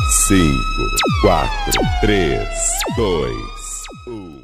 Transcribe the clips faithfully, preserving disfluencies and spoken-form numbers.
Cinco, cuatro, tres, dois, um.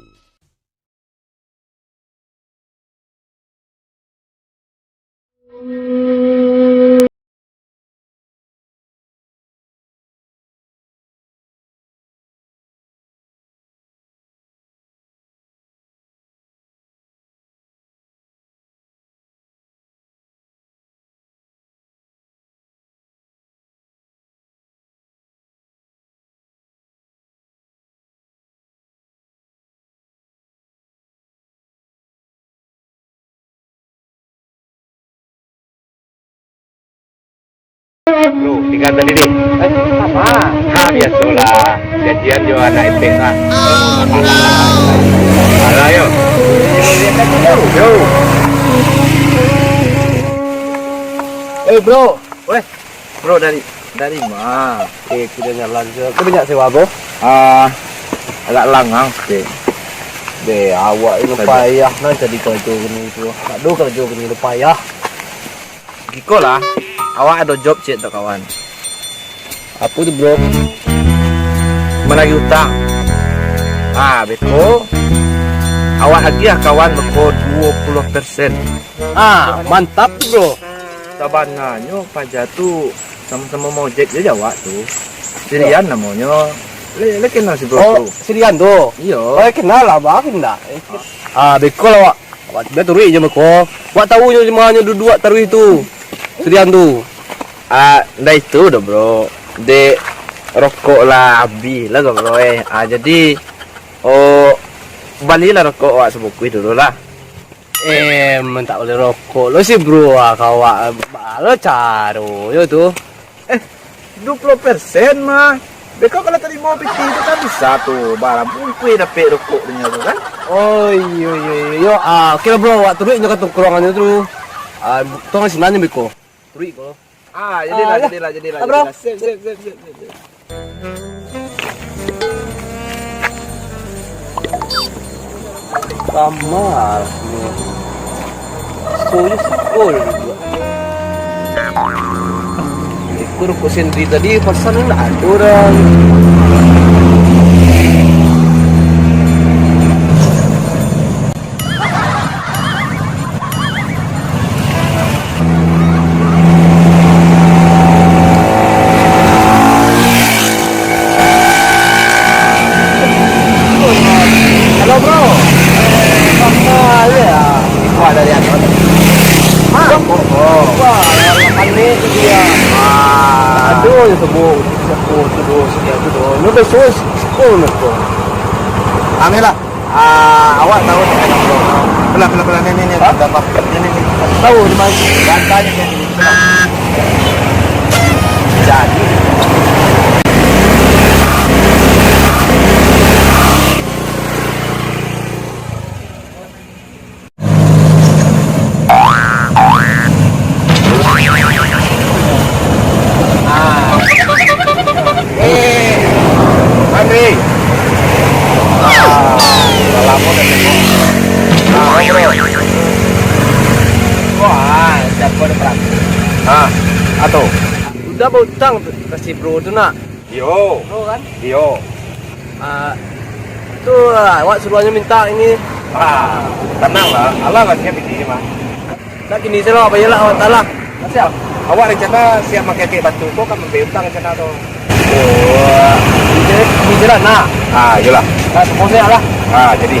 Bro, tingga tadi tu. Eh, apa? Ah, biasolah. Janjian jo anak etek lah. Alah, yo. Yo. Eh, bro. Weh, bro, dari, dari ma? Eh, kiro jalan se. Ko banyak sewa, bro? Ah, agak langang sikit. Deh, awak ni payah nan cari karajo kini tu. Aduh, karajo kini tu payah. Giko lah, awak ado job ciek untuak kawan. Apo tu, bro? Managih utang. Ah, beko. Awak agiah kawan beko duo puluah persen. Ah, mantap tu, bro. Sabananyo paja tu samo-samo maojek jo awak tu. Si Rian namonyo. Le, le kenal si bro tu? Oh, si Rian tu? Iyo. Oh, kenal lah, bang, indak? Ah, beko lah, wak. Wak, bia taruih jo beko. Wak tahu nyo di ma nyo duduak taruih tu. Si Rian tu. Ah, ndak itu doh, bro. Dek, rokok lah abih lah, bro, eh. Ah, jadi, oh, balilah rokok wak sabukuih dulu lah. Eh, men tak boleh rokok lo si bro, ah, kawak, baa lo caro yo tu. Eh, duo puluah persen mah. Beko kalau tarimo pitih tu kan bisa tu, barang bungkuih dapek rokok dinyo tu kan. Oh, iyo, iyo, iyo, iyo. Ah, oke lah, bro, wak turuik nyo ka tongkrongannyo tu. Ah, tong sinannyo beko. Turuik ko. Ah, jadilah, Ah, ya. jadilah, jadilah, Ah, bro. jadilah. Sip, sip, sip, sip, sip, sip. Kamar. Soalnya sepol juga. Itu rokok sendiri tadi, pasal ndak ada orang. Halo, bro. Eh, apa aja ya? Wah, dari atas. Hah? Oh, oh. Wah, panik tu dia. Ah. Aduh, ya semua. Siapa tu, siapa tu? Lu betul, siapa lu tu? Ambil lah. Ah, awak tahu di mana, bro? Belah, belah, belah. Ni, ni, ni. Hah? Dah, Pak. Ni, ni, ni. Tahu di mana? Bantai ni, ni, ni. Belah. Jadi. Eh, Andri. Ah, udah lama dah tengok. Ah, bro. Wah, siapa ada perang? Ah, atau? Udah berutang tu, kasih bro tu nak. Iyo. Bro kan? Iyo. Ah, tu lah, awak suruhannyo minta ini. Ah, tenang lah. Alah lah, siap ini mah. Nak kini sajo lah, bayalah awak tak lah. Siap. Awak rencana siap makai kek batu ko kan, mambayar utang rencana tu. Oh, ini, ini jalan nak. Ah, iyolah. Nah, semua siap lah. Ah, jadi.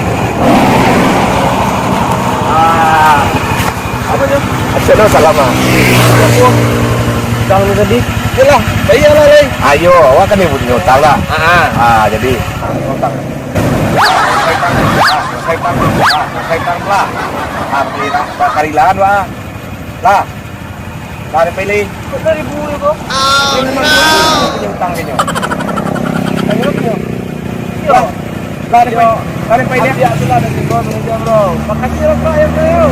Ah, Apa tu? Asyik dah salam ah. Utang tu tadi. Yalah, bayar lah, Lei. Ayo, awak kan yang punya utang lah. Ah, ah. Ah, jadi. Utang. Selesai utang. Ah, selesai utang. Ah, selesai utang lah. Tapi lah, tak karilaan, wah. Lah. Lah, ada pilih. Kok dari bulu tu? Ini memang punya utang kayaknya. Tanya lu punya. Lah, lah, ada pilih. Lah, ada pilih. Ambil tu lah, ada tiga, bro. Makasih lah, Pak, ya, bro.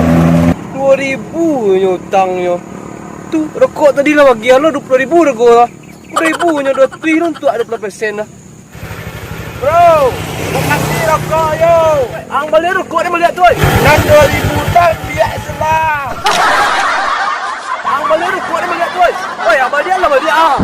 Duo ribu nyo utangnyo. Tu, rokok tadi lah bagian lo duo puluah ribu rego lah. Duo ribu nyo duo tuih lo untuak duo puluah persen lah. Bro, makasih rokok yo. Ang baliak rokok ni baliak tu, oi. Nan duo ribu tan biak selah. Ang baliak rokok ni baliak tu, oi. Oi, ang baliak lah baliak ah.